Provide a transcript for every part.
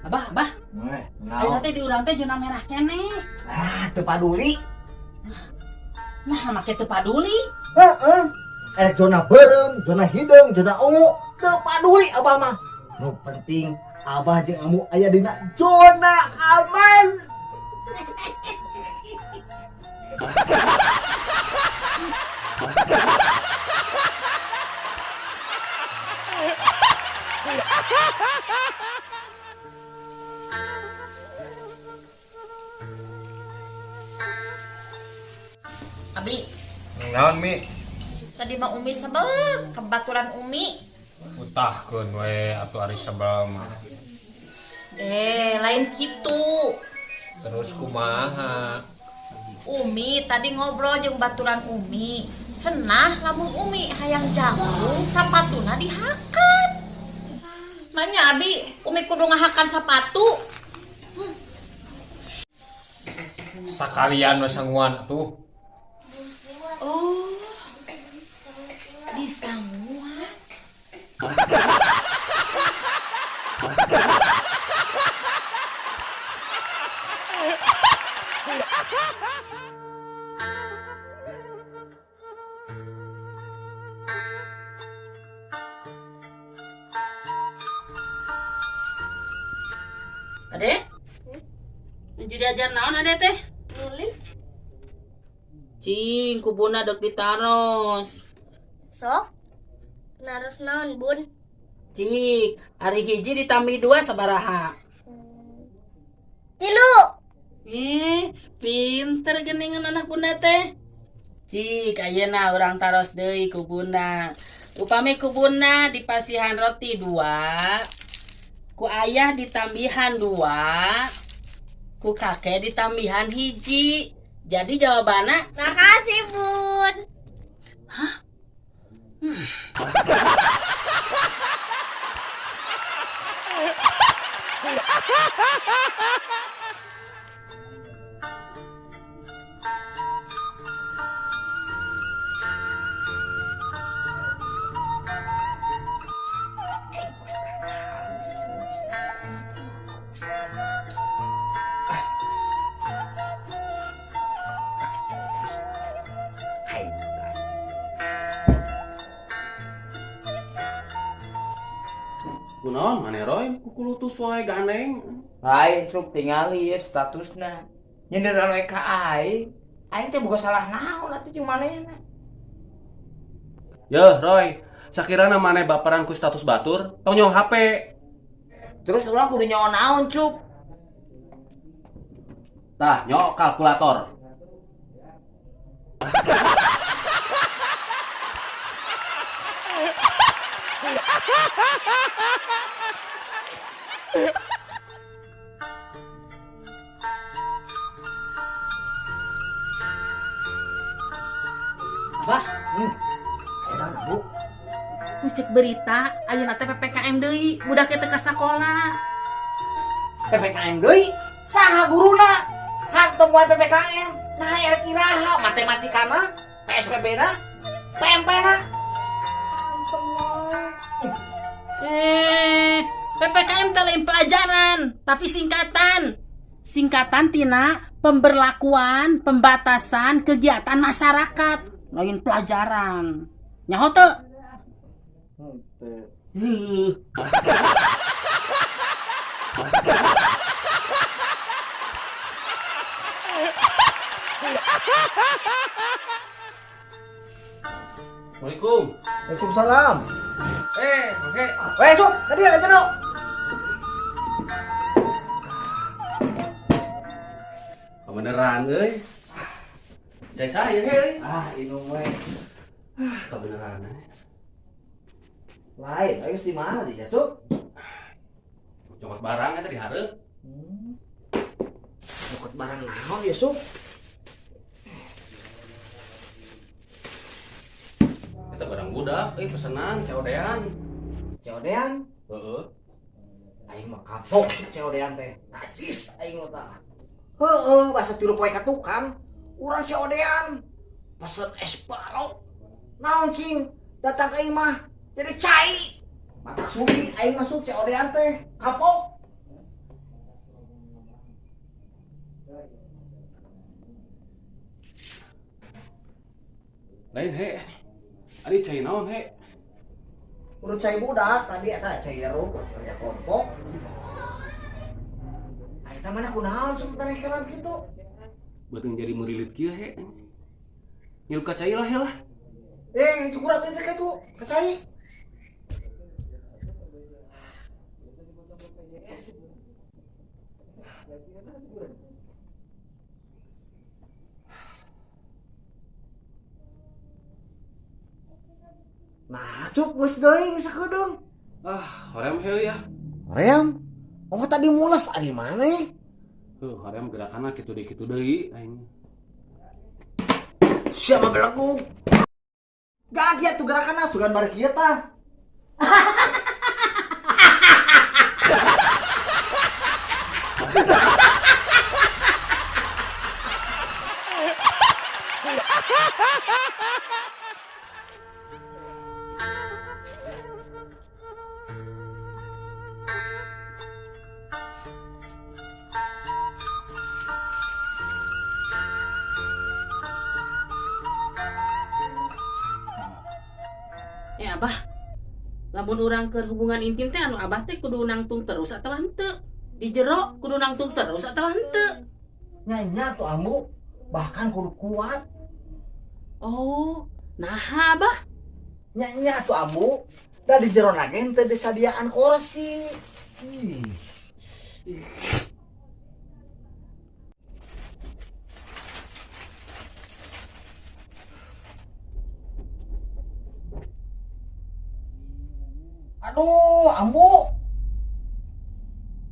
Abah, abah. Ayeuna teh di urang teh zona merah keneh. Ah, teu paduli. Nah, make teu paduli. Heeh. Erek zona beureum, zona hideung, zona ungu, teu paduli abah mah. Nu penting abah jeung amu aya dina zona aman. Abi. Naon, Mi? Tadi mah Umi sebel kebaturan Umi. Utahkeun we atuh ari sebel mah. Lain kitu. Terus kumaha? Umi tadi ngobrol jeung baturan Umi. Cenah lamun Umi hayang jangkung sapatuna dihakan. Manya Abi, Umi kudu ngahakan sapatu. Sakalian we sanguan atuh. Oh, disanguan. Ade? Nuju diajar naon ade teh? Nulis. Cing, kubuna dek ditaros. Sok? Naros naon, Bun? Cik, hari hiji ditambih 2 sabaraha? 3. Pinter geningan anak bunda teh. Cik, ayeuna urang taros deui ku bunda. Upami ku bunda dipasihan roti 2, ku ayah ditambihan 2, ku kakek ditambihan 1. Jadi jawabannya? Makasih, Bun. Hah? Kunaon maneh Roy kukulutus wae gandeng. Lain sok tingali ye statusna. Nyindiran we ka aing. Aing teh boga salah naon atuh jeung manehna. Yeuh Roy, sakirana maneh baperan ku status batur, tong nyaho HP. Terus urang kudu nyaho naon, Cup? Tah, nyaho kalkulator. Abah? Ayo, Bu. Cek berita, ayeuna teh PPKM deui, budak teh ka sakola. PPKM deui? Saha guruna? Hantem wae PPKM. Nah, erek iraha matematikana, PSBB-na, PMP-na. Hantem wae. PPKM teh lain pelajaran, tapi singkatan. Singkatan tina pemberlakuan pembatasan kegiatan masyarakat, lain pelajaran. Nyaho teu? Henteu. Heuh. Assalamualaikum. Waalaikumsalam. Oke. Weh, Cuk, tadi ada jero. Kebeneran euy. Cai saha ieu euy? Ah, inum we. Ah, kebeneran euy. Lain, ayo di mana dia, Cuk? Cokot barang eta di hareup. Cokot barang naon ya, Cuk? Eta barang budak, euy pesenan COD-an. COD-an? Heeh. Aing mah kapok COD-an teh. Najis aing mah tah. Heeh, basa tilu poe ka tukang, urang COD-an. Pesen es balok. Naon cing? Datang ka imah jadi cai. Matak sudi aing masuk COD-an teh. Kapok. Lain he. Ari cai naon he? Urut cai budak tadi eta cai jeruk kerja kelompok. Ah, eta mana kunaon sok perekeran kitu? Beuteung jadi murilit kieu he. Ngilup ka cai lah he lah. Eh, itu kurang teh kitu, ka cai. Nah, cuk, geus deui bisa kedeung. Ah, hoream he ya. Hoream? Oh, tadi mules ari maneh? Heuh, hoream gerakanna kitu deui kitu deui aing. Siapa belegug? Gak kieu tuh gerakanna sugan bari kieu tah. Eh abah, lamun urang keur hubungan intim teh anu abah teh kudu nangtung terus atau henteu? Di jero kudu nangtung terus atau henteu? Nya tuh ambu, bahkan kudu kuat. Oh, naha abah? Nya tuh ambu, da di jero lagi henteu disadiaan kursi. Ih. Aduh, ambu.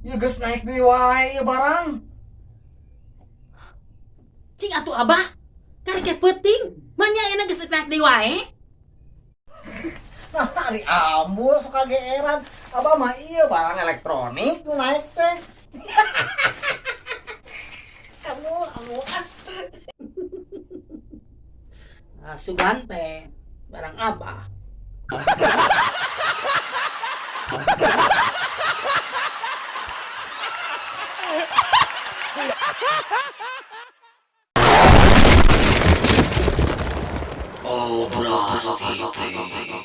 Ieu geus naik deui wae ieu barang. Cing atuh abah, karek peuting, manya ayeuna geus naik deui wae. Nah, ari ambu sok kageeran. Abah mah ieu barang elektronik nu naik teh. Kamu, ambu ah. Ah, sugan teh barang abah. Obras TV.